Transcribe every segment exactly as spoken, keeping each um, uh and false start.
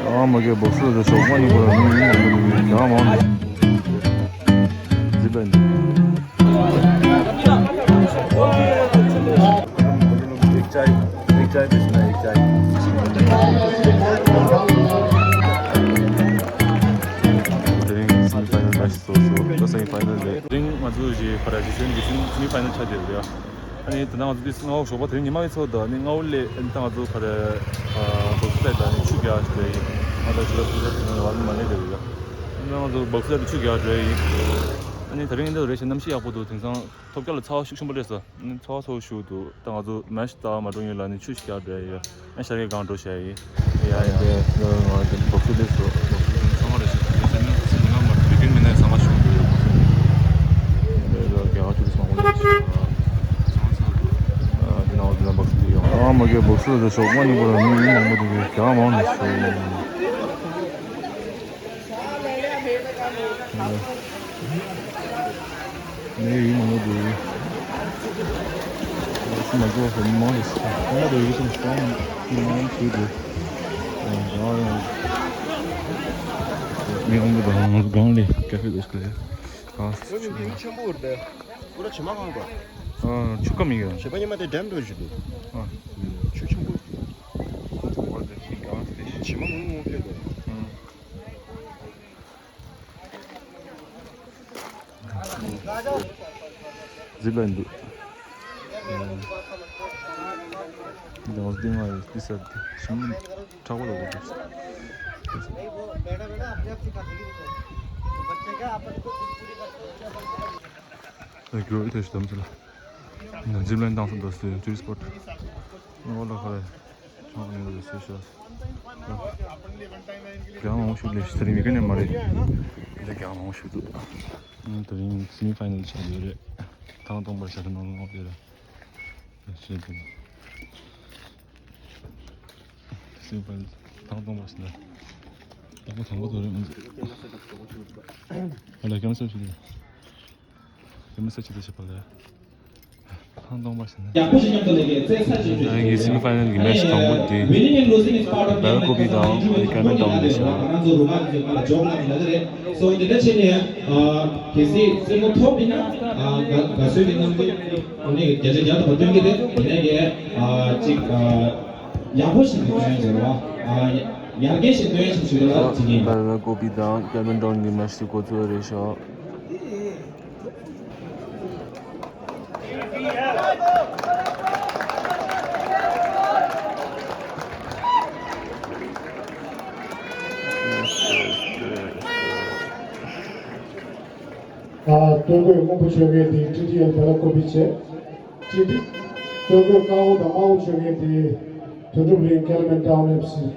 ཨ་མ་གི་སྦག་སུ་ལ་ཞོགས་པ་ཉིན་པར་མི་ཡིན་མང་པོ་འདུག་གི་གྱང་མང་འདུག་ཟི་པན་འདུག एक चाय, एक चाय बेचना है, एक चाय। དེ་རིང་སེ་མི་ཕ་ཡི་ནལ་མེ་ཆི་ཚོགས་སོང་། ད་སེ་མི་ཕ་ཡི་ནལ་རེད། དེ་རིང་ང་ཚོ་ཞེས་ཕ་ར་ཞེས་སེ་མི་ཕ་ཡི་ནལ་ཆགས་བསྡད་ཡོད་རེད། ཨ་ནི་ད་ལྟ་ང་ཚོ་དེ་སྔ་བོ་ཞོགས་པ་དེ་རིང་ཉི་མ་ཡི་ཚོགས་དང་ཨ་ནི་སྔ་བོ་ལས་ཨ་ནི་ད་ང་ཚོ་ཕ་ར་ཨ་སྦག་སུ་ལ་ཨ་ནི་ཆུ་རྒྱག་འགྲོ་ཡིན། ང་དང་ཆུ་ར་ཕུ་ཚ་དེ་ནང་ལ་བར་མ་ལས་བསྡད་ཡོད་རེད། ཨ་ནི་ང་ཚོ་སྦག་སུ་ལ་ཨ་ནི་ཆུ་རྒྱག་འགྲོ་ཡིན། ཨ་ནི་དེ་རིང་འདི་རེད་ཤག་གནམ་གཤིས་ཡག་པོ་འདུག་དེང་སང་། ཐོབ་སྐལ་ལ་ཚ་བ་ཤུགས་ཆེན་པོ་སླེབས་སོང་། ཚ་བ་ཚ་བོ་ཤུགས་འདུག་ད་ང་ཚོ་མེ་ཆི་ལྟ་བ་མ་འགྲོ་ཡོད་ལ་ནི་ཆུ་ཞིག་རྒྱག་འགྲོ་ཡ་ཡོད། ཨ་ཤར་གྱི་སྒང་འགྲོ་བྱ་ཡ་ཡིན། ཡ་ཡ་ཡ་ཡ་ང་དེ་སྦག་སུ་སླེབས་སོང་། སྦག་སུ་ཚང་མ་རེ་ཞིག་དེ་ཚོ་ནི་སི་ནི་མ་མ་རེད་དེ་རིང་མི་སྣ་ཚང་མ་ཤུགས་འདུག་ཡོད། སྦག་སུ་དེ་ཚོ་རྒྱ་གར་ཆུ་ཚང་མ་ལ་ཞིག་ཚང་མ་ཚང་འདུག་ཨ་དེ་ནང་འོ་དེ་ན་སྦག་སུ་དེ་ཡོང་། ཨ་མ་གི་སྦག་སུ་དེ་ཞོགས་མ་ཉིན་པར་མི་ཡིན་མང་པོ་འདུག་གི་གྱང་མང་ནས་ཤོག་ནས་ཡིན་མང་པོ་འདུག་སུ་མ་འགྲོ་བ་མང་རེད། ཁོ་མ་འགྲོ་ཡིན་སོང་སོང་མང་ཞིག་འདུག་མི་མང་པོ་དང་སྒང་ལས་ཀ་ཧྥེ་འདུག་སྐད་ཨ་ཆེན་པོ་རེད། ཁོ་ར་ཆེ་མ་གང་ག་ཨ་ཆུ་ཀ་མི་ག་ཆེ་པ་ཉི་མ་དེ་འགྲམ་དུ་ཞུ་འདུག་ཨ་ཆུ་ཆེན་པོ་ཁོ་ཐོག་བར་དེ་ཤིང་གང་དེ་ཆེ་མ་ངུ་ངུ་ཁེ་འདུག་ཨ། ཟི་པན་འདུག་ཡང་སྡིང་བ་ཡོད་འདི་ཟེར་ཏེ་ཞིམ་དྲག་པོ་ལ་འོ་འདུག་ཨ་གྱོད་ཐོས་ཤི་དམ་ཚུལ་ལ་ཟི་པན་བཏང་སོང་འདུག་ཟེར་ཊུ་རི་སི་སི་པོ་ཊི་ཨོ་ལ་ཁ་ལ། ཨ་ནི་ལོ་སེ་ཤ། རྒྱང་མང་ཤོས་ལས་ཤི་ཚ་རིང་མི་ཀ་ནས་མ་རེད། འདི་རྒྱང་མང་ཤོས་འདུག་དེ་རིང་སེ་མི་ཕ་ཡི་ནལ་ཆགས་ཡོད་རེད། ཐེངས་སྟོང་པར་ཤ་ཁྲི་ནང་ལོག་ཡོད་རེད། ཤེས་དེ་སེ་མི་ཕ་ཡི་ནལ་ཐེངས་སྟོང་པར་ཤ་ན། ད་གོ་དང་པོ་དོ་རེད་ང་ཚོ། ཨ་ལ་ཀེམ་སར་ཤི་དེ། ཡང་མི་ས་ཆ་དེ་ཞིག་པ་ལ། ཐང་སྟོང་པ་ཞིག་ན། ཡག་པོ་ཞིག་མཉམ་དུ་ལས་ཀའི་རྩེད་ས་ཞིག་ང་གི་སེ་མི་ཕ་ཡི་ནལ་གྱི་མེ་ཆི་དང་པོ་དེ། Winning and losing is part of game. བེལ་ཀོ་པི་དང་ཨ་ནི་ཀལ་མན་ཊའུན་དེ་ཞིག་ང་རང་ཚོ་རུ་མ་གི་ཚོ་ང་ལ་ཇོག་ལ་ནི་ལ་རེད། སོ་དེ་འདྲ་བྱས་ནས་གལ་སྲིད་རྩེད་མོ་ཐོབ་པ་ཡིན་ན་དགའ་བསུ་གི་རྣམ་འགྱུར་ཨ་ནི་བརྒྱ་ཆ་བརྒྱ་ཐོབ་པ་སྟོན་གི་རེད། དེ་ནས་གི་ཅིག་ཡག་པོ་ཞིག་གི་སྟོན་ཡ་བྱེད་རོགས། ཡར་རྒྱས་ཤིག་སྟོན་ཡ་ཞིག་བྱེད་རོགས་ཅིག་ཡིན། བེལ་ཀོ་པི་དང་ཀལ་མན་ཊའུན་གྱི་མེ་ཆི་འགོ་ཚུགས་རེད་ཤག་ཨ་སྟོན་དགོས་སྔོན་པོ་ཆོས་རྒྱལ་དེ་ཀྲི་ཀྲི་ཡང་བེ་ལ་ཀོ་པི་བྱས། ཀྲི་ཀྲི། སྟོན་དགོས་ཀ་འོ་དང་དམར་པོ་ཆོས་རྒྱལ་དེ་དོན་གྲུབ་གླིང་ཀལ་མན་ཊའུན་ཨེཕ་སི།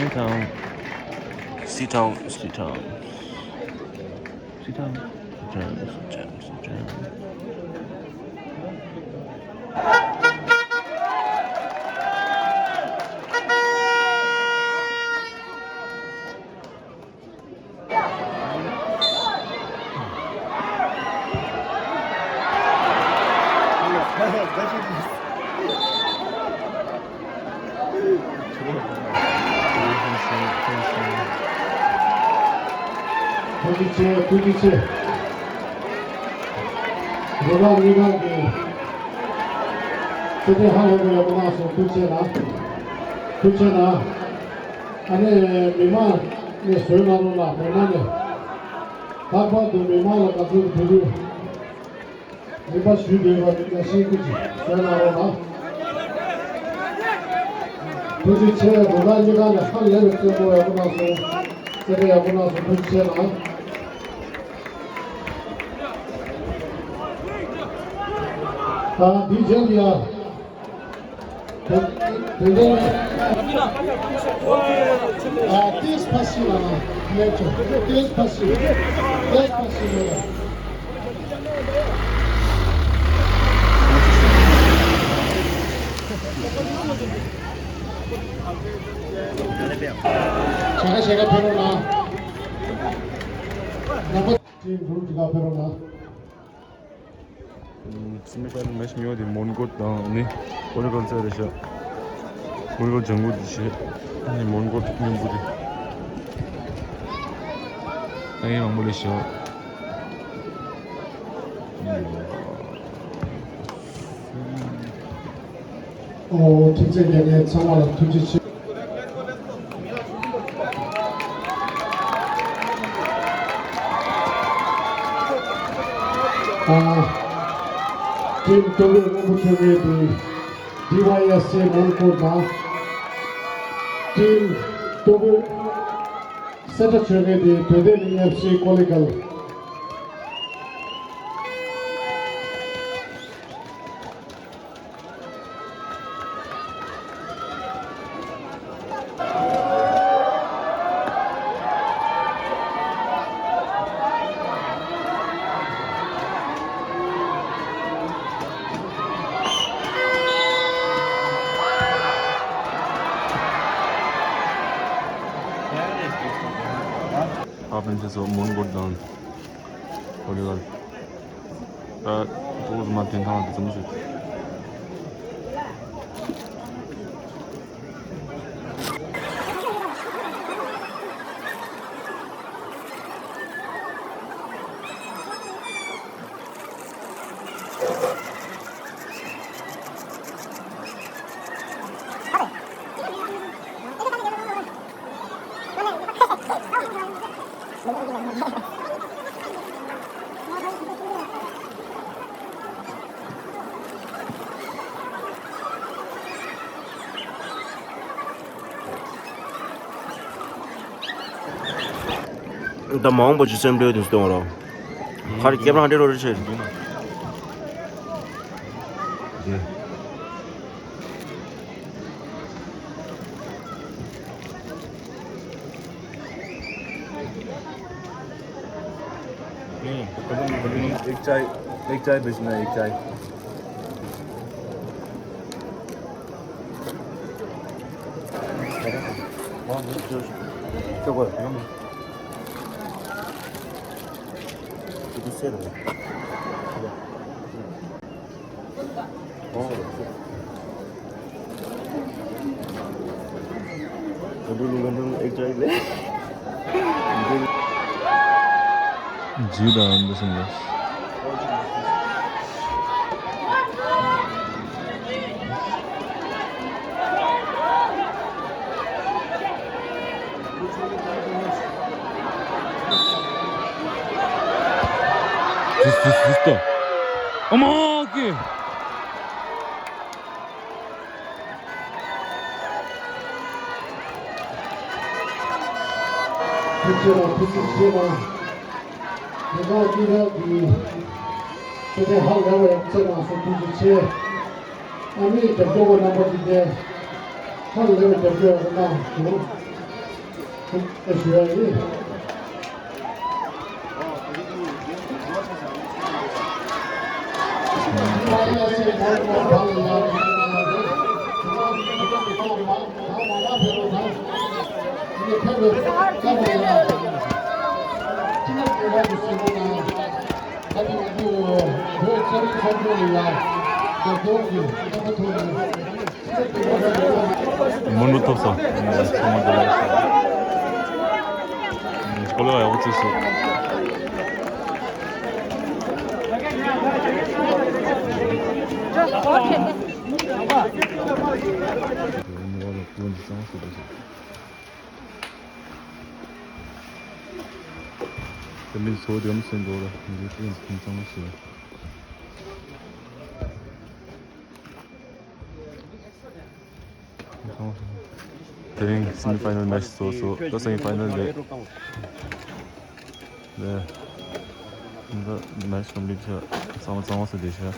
Sit down. Sit down. Sit down. Sit down. Sit down. Sit down. ཐུགས་རྗེ་ཆེ། ཐུགས་རྗེ་ཆེ། རོ་ལངས་གཉིས་ཀ་གི་ཚེ་འདས་ཧ་ལས་པའི་ཡག་པོ་གནང་སོང་། ཐུགས་རྗེ་ཆེ་གནང་། ཐུགས་རྗེ་ཆེ་གནང་། ཨ་ནི་མི་མང་ནས་བཟོས་གནང་རོགས་གནང་། མི་མང་ནས་ལྷག་པར་དུ་མི་མང་ལ་ང་ཚོའི་ཕྲུ་གུ། རིམ་པ་ཞུས་འདུག་པ་འདི་ལ་ཤེས་ཀྱི་ཅིག་གསན་གནང་རོགས་གནང་། ཐུགས་རྗེ་ཆེ། རོ་ལངས་གཉིས་ཀ་ནས་ཧ་ལས་པའི་རྩེད་མོ་ཡག་པོ་གནང་སོང་། རྩེད་པ་ཡག་པོ་གནང་སོང་། ཐུགས་རྗེ་ཆེ་གནང་། ཨ་འདི་རྗེས་ལ་ཡ། དེ་དེ་ནས་ཨ་ཏིས་ཕ་སི་ལ་ན་ལེགས་ཆོག་ཏིས་ཕ་སི་ཏིས་ཕ་སི་ལ་ན། ཕེབས་རོགས་གནང་། ནམ་པ་ཊིམ་གུ་རུབ་ཅིག་ལ་ཕེབས་རོགས་གནང་། སེ་མི་ཕ་ཡི་ནལ་མེ་ཆི་གཉིས་པ་དེ་མོན་གྷོ་དང་ནི་ཨོ་ལི་གྷལ་སི་རེད་ཤག་མོན་གྷོ་ལྗང་གུ་དེ་བྱས་ནི་མོན་གྷོ་མཉམ་པོ་དེ། ཨ་ཡེ་མང་པོ་ལས་ཤག་ཨོ། ཁྲིམས་རྩོད་རྒྱག་མཁན་ཚང་མ་ལ་ཐུགས་རྗེ་ཆེ། ཨ། ཊིམ་ཏོག་དབུས་སྔོན་པོ་ཆེ་གཉིས་དེ་ཌི་ཝའི་ཨེས་སི་མོན་གྷོ་དང་། ཊིམ་ཏོག་དབུས་སེར་སྐྲ་ཆེ་གཉིས་དེ་བོད་བདེ་གླིང་ཨེཕ་སི་ཀོ་ལི་གྷལ། ཨ་ཕན་ཆད་སོགས་མོན་གྷོ་དང་། ཨོ་ལེ་ག་ད་ཏོག་ཙམ་མ་ཐོན་ཐང་དུ་ཙམ་ཟེར། ད་མ་འོངས་པ་ཅི་སེམས་འདྲེ་དུ་སྟོན་རོགས། ཁ་རི་སྐྱེམ་རང་འདྲེ་རོ་རི་ཆེ། एक चाय, एक चाय भेजना, एक चाय। This, this, this, the. Come on, okay. ཐུགས་རྗེ་ཆེ། ཐུགས་རྗེ་ཆེ། ང་ཚོ་སྤྱི་ཚོགས་ཀྱི་ཆེད་དུ་ཧ་ལས་པའི་བརྩེ་གནང་སོང་། ཐུགས་རྗེ་ཆེ། ཨ་མའི་རྒྱབ་སྐྱོར་བ་རྣམ་པ་ཀྱིས་ནས་ཧ་ལས་པའི་རྒྱབ་སྐྱོར་གནང་བྱུང་། ཨེ་ཞུ་ཡ་ཡིན། མུན་པ་ཐོབ་སོང་། ཚང་མ་འདི་ལ་སོང་། སྐོར་ལ་ཡག་པོ་བྱས་སོང་། དེ་མིན་སོ་དེ་མི་སེམས་འགྲོ་ར་འདི་ཚོ་ཚང་མ་ཞིག་དེ་རིང་སེ་མི་ཕའི་ནལ་མེ་ཆི་ཚོགས་སོང་། ད་སེ་མི་ཕའི་ནལ་རེད། ལས། འདི་མེ་ཆི་ཀོམ་པི་ལིཊ་བྱས། གཙང་མ་གཙང་མ་བཟོས་བསྡད་ཤག